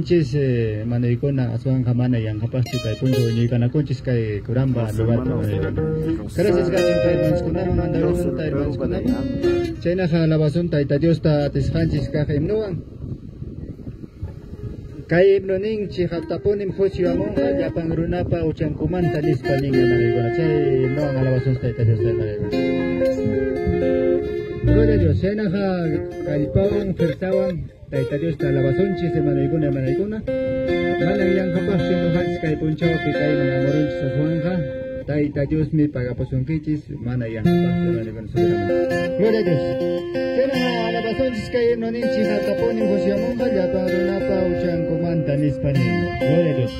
Alabasunchis hermanoykuna aswanqa mana yanqapaqchu kay punchaw huñuykanakunchis kay Curamba lugarpi. Gracias kachun kay hermanoskunaman mandarumunta hermanoskunaman. Chaynaqa alabasun Tayta Diosta atisqanchis kaq himnuwan. Kay himno nin chiqaptapunim juicio hamunqa llapan runapa uchankumanta nispa nin hermanoykuna. Chay himnuwan alabasun Tayta Diosta hermanoykuna. Gloria a Dios. Chaynaqa kallpawan fuerzawan Tayta Diosta alabasunchis hermanoykuna hermanoykuna. Manan yanqapaqchu ñuqanchis kay punchawpi kayman hamurunchis aswanqa Tayta Diosmi pagapusunkichis mana yanqapaqchu hermanoykuna seguramente. Gloria a Dios. Chaynaqa alabasunchis kay himno nin chiqaptapunim juicio hamunqa llapan runapa uchankumanta nispa nin. Gloria a Dios.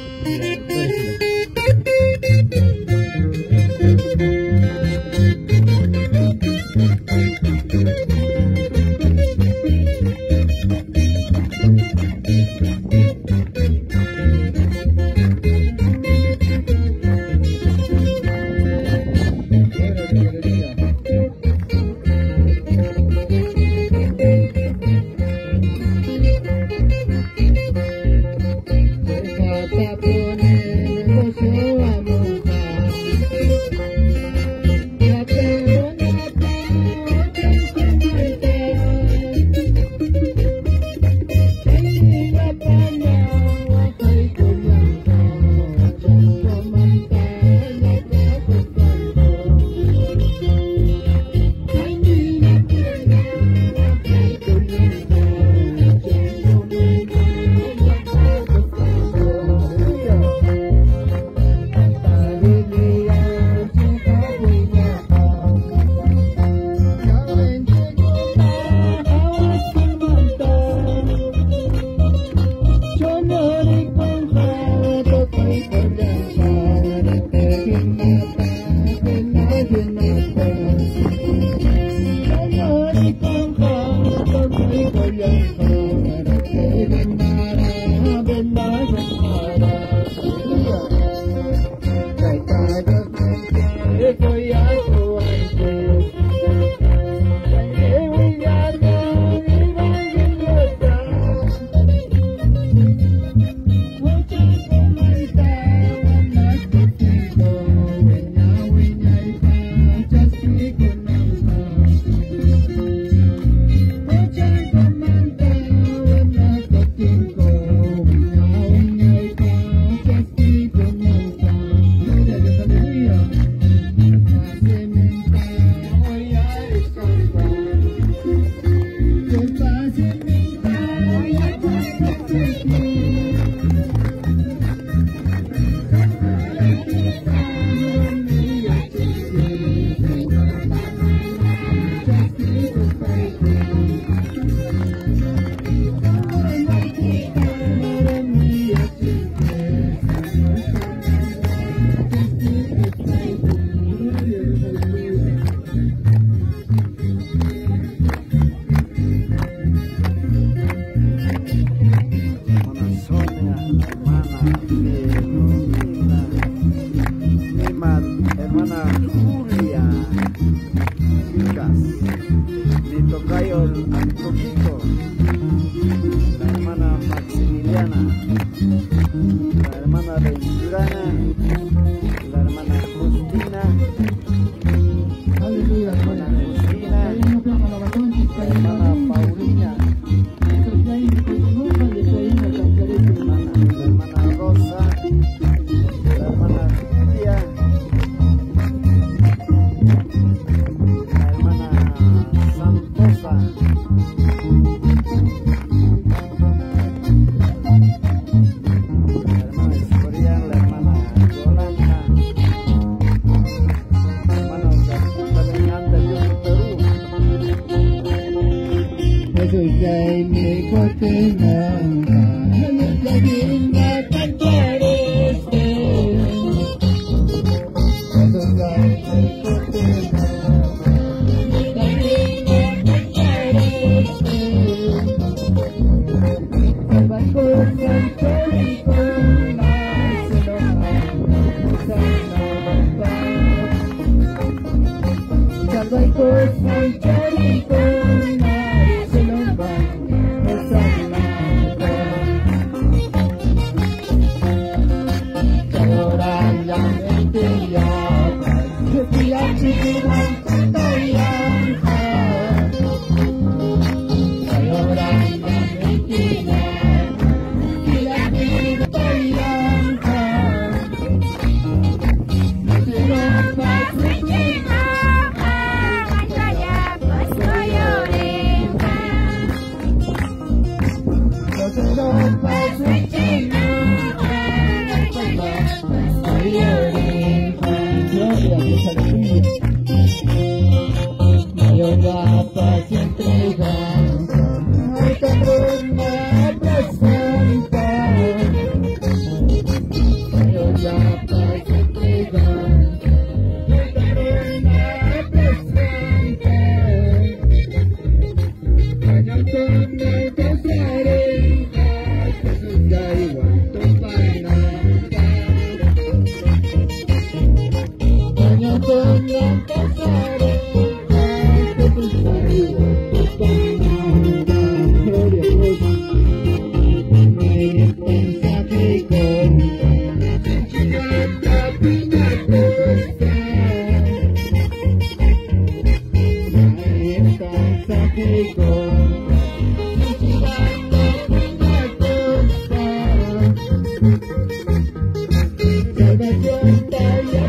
Salvación taya